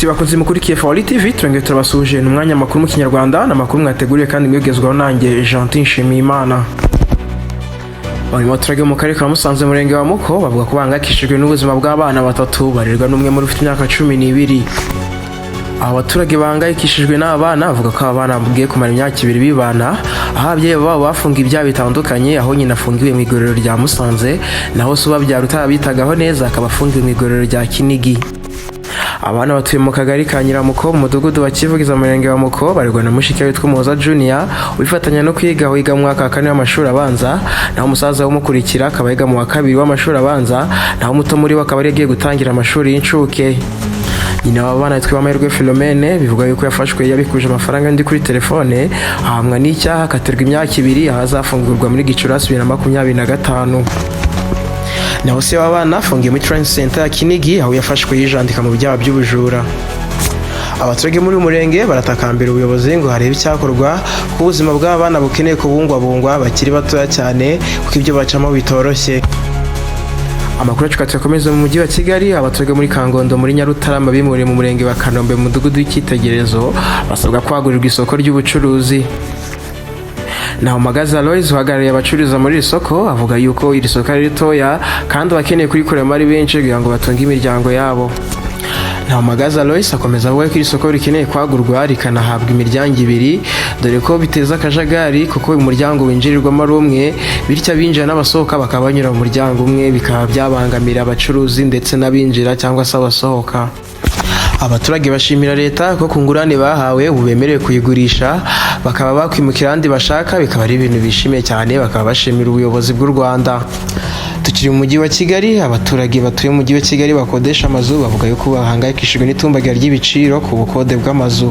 Inshuti bakunze mukurikiye Fawali TV, turongeye turabasuhuje. Ni umwanya makuru mu Kinyarwanda, ni amakuru mwateguriwe kandi mwigezwaho nanjye Gentil Nshimiyimana. Bamwe mu baturage bo mu karere ka Musanze, murenge wa Muko, bavuga ko bahangayikishijwe n'ubuzima bw'abana batatu barerwa n'umwe muri ufite imyaka 12. Aba baturage bahangayikishijwe n'aba bana bavuga ko aba bana bagiye kumara imyaka 2 bibana, aho ababyeyi babo bafunga ibyaha bitandukanye, aho nyina afungiwe mu igororero rya Musanze, naho se ubabyara utarabitagaho neza akaba afungiwe mu igororero rya Kinigi. Abana batuye mu kagari ka Nyiramuko, mu mudugudu wa Kivugiza, mu murenge wa Muko, barerwa na mushiki we witwa Umuhoza Junior, wifatanya no kwiga, wiga mu mwaka wa kane w'amashuri abanza, naho umusaza umukurikira akaba yiga mu wa kabiri w'amashuri abanza, naho umuto muri bo akaba ari agiye gutangira amashuri y'incuke. Nyina w'aba bana witwa Amahirwe Philomene bivugwa yuko yafashwe yabikuje amafaranga y'undi kuri telefone, ahamwa n'icyaha, akatirwa imyaka 2, aho azafungurwa muri Gicurasi 2025. Naho se w'abana afungiye muri Transit Center ya Kinigi, aho yafashwe yijandika mu byaha by'ubujura. Abaturage muri uyu murenge baratakambira ubuyobozi ngo harebe icyakorwa, kuko ubuzima bw'abana bukeneye kubungwabungwa bakiri batoya cyane, kuko ibyo bacamo bitoroshye. Amakuru yacu tuyakomeza mu mujyi wa Kigali. Abaturage muri Kangondo muri Nyarutarama bimuriye mu murenge wa Kanombe, mu mudugudu w'icyitegererezo, basabwa kwagurirwa isoko ry'ubucuruzi. Naho Magaza Aloys, uhagarariye abacururiza muri iri soko, avuga yuko iri soko ari ritoya kandi abakeneye kurikoreramo ari benshi kugira ngo batunge imiryango yabo. Naho Magaza Aloys akomeza avuga ko iri soko rikeneye kwagurwa, rikanahabwa imiryango ibiri, dore ko biteza akajagari kuko umuryango winjirirwamo ari umwe, bityo abinjira n'abasohoka bakaba banyura mu muryango umwe, bikaba byabangamira abacuruzi ndetse n'abinjira cyangwa se abasohoka. Abaturage bashimira leta ko ku ngurane bahawe ubu bemerewe kuyigurisha, bakaba bakwimukira ahandi bashaka, bikaba ari ibintu bishimiye cyane, bakaba bashimira ubuyobozi bw'u Rwanda. Tukiri mu mujyi wa Kigali, abaturage batuye mu mujyi wa Kigali bakodesha amazu bavuga yuko bahangayikishijwe n'itumbagira ry'ibiciro ku bukode bw'amazu.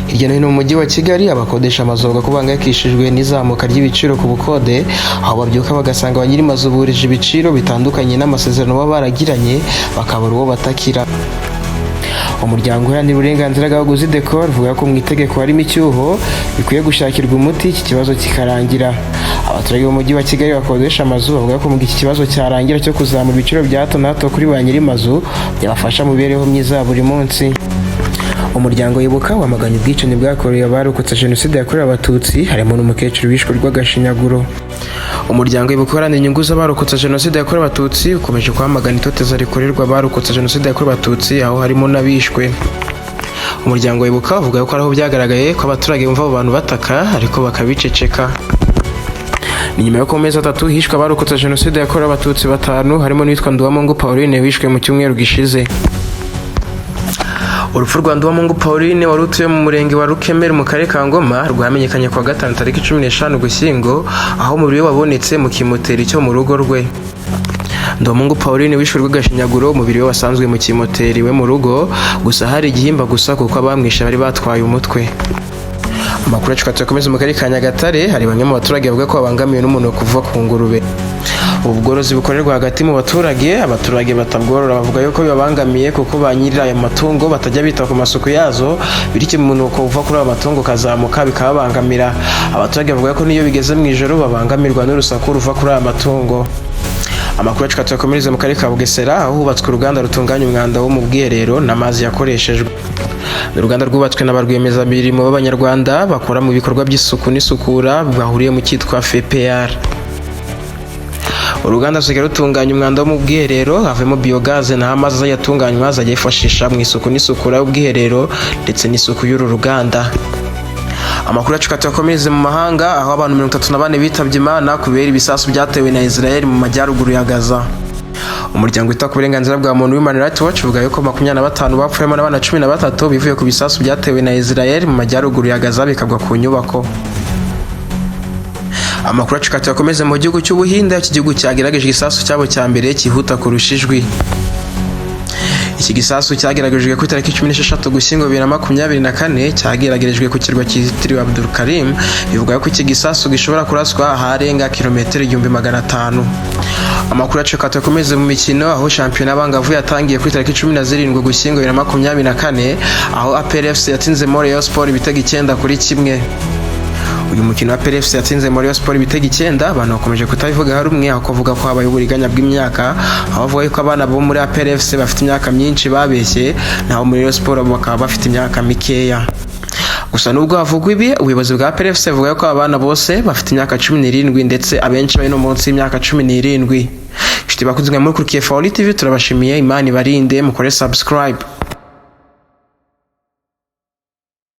Hirya no hino mu mujyi wa Kigali, abakodesha amazu bavuga ko bahangayikishijwe n'izamuka ry'ibiciro ku bukode, aho babyuka bagasanga ba nyir'amazu burije ibiciro bitandukanye n'amasezerano baba baragiranye, bakabura uwo batakira. Umuryango uharanira uburenganzira bw'abaguzi, DECOR, uvuga ko mu itegeko harimo icyuho bikwiye gushakirwa umuti, iki kibazo kikarangira. Abaturage b'umujyi wa Kigali bakodesha amazu bavuga ko mu gihe iki kibazo cyarangira cyo kuzamura ibiciro bya hato na hato kuri ba nyir'amazu, byabafasha mu mibereho myiza ya buri munsi. Umuryango Wibuka wamaganye ubwicanyi bwakorewe abarokotse Jenoside yakorewe Abatutsi, harimo n'umukecuru wishwe rw'agashinyaguro. Umuryango Wibuka uharanira inyungu z'abarokotse Jenoside yakorewe Abatutsi ukomeje kwamagana itoteza rikorerwa abarokotse Jenoside yakorewe Abatutsi, aho harimo n'abishwe. Umuryango Wibuka uvuga ko ari aho byagaragaye ko abaturage bumva abo bantu bataka ariko bakabiceceka. Ni nyuma y'uko mu mezi 3 hishwe abarokotse Jenoside yakorewe Abatutsi batanu, harimo n'uwitwa Nduwamungu Pauline wishwe mu cyumweru gishize. Urupfu rwa Nduwamungu Pauline wari utuye mu murenge wa Rukemeri mu karere ka Ngoma rwamenyekanye kuwa gatanu tariki 15 Ugushyingo, aho umubiri we wabonetse mu kimoteri cyo mu rugo rwe. Nduwamungu Pauline wishwe rw'agashinyaguro, umubiri we wasanzwe mu kimoteri we mu rugo gusa, hari igihimba gusa kuko abamwishe bari batwaye umutwe. Amakuru yacu tuyakomeza mu karere ka Nyagatare. Hari bamwe mu baturage bavuga ko babangamiwe n'umunuko uva ku ngurube. Ubu bworozi bukorerwa hagati mu baturage. Abaturage batabworora bavuga yuko bibabangamiye kuko ba nyiri aya matungo batajya bita ku masuku yazo, bityo umunuko uva kuri ayo matungo ukazamuka bikababangamira. Abaturage bavuga ko n'iyo bigeze mu ijoro babangamirwa n'urusaku ruva kuri aya matungo. Amakuru yacu tuyakomereza mu karere ka Bugesera, aho hubatswe uruganda rutunganya umwanda wo mu bwiherero n'amazi yakoreshejwe. Ni uruganda rwubatswe na ba rwiyemezamirimo b'Abanyarwanda bakora mu bikorwa by'isuku n'isukura bahuriye mu cyitwa FPR. Uruganda rusigaye rutunganya umwanda wo mu bwiherero havemo biyogaze, naho amazi azajya atunganywa azajya yifashisha mu isuku n'isukura y'ubwiherero ndetse n'isuku y'uru ruganda. Amakuru yacu tuyakomereze mu mahanga, aho abantu 34 bitabye Imana kubera ibisasu byatewe na Israel mu majyaruguru ya Gaza. Umuryango wita ku burenganzira bwa muntu, Human Rights Watch, uvuga yuko 25 bapfuyemo n'abana 13 bivuye ku bisasu byatewe na Israel mu majyaruguru ya Gaza, bikagwa ku nyubako. Amakuru yacu tuyakomeze mu gihugu cy'Ubuhinde, iki gihugu cyagerageje igisasu cyabo cya mbere cyihuta kurusha ijwi. Iki gisasu cyageragejwe ku itariki 16 Ugushyingo 2024, cyageragerejwe ku kirwa cyitiriwe Abdul Karim. Bivuga ko iki gisasu gishobora kuraswa aharenga kilometero 1500. Amakuru yacu tuyakomeze mu mikino, aho shampiyona y'abangavu yatangiye kuri tariki 17 Ugushyingo 2024, aho APR FC yatsinze Rayon Sport ibitego 9-1. Uyu mukino wa APR FC yatsinze muri Rayon Sport ibitego 9, abantu bakomeje kutabivugaho rumwe, aho kuvuga ko habaye uburiganya bw'imyaka, aho bavuga yuko abana bo muri APR FC bafite imyaka myinshi babeshye, naho muri Rayon Sport bakaba bafite imyaka mikeya. Gusa nubwo havugwa ibi, ubuyobozi bwa APR FC buvuga ko abana bose bafite imyaka 17, ndetse abenshi bari no munsi y'imyaka 17. Inshuti bakunze mukurikiye Fauli TV, turabashimiye. Imana ibarinde, mukore subscribe.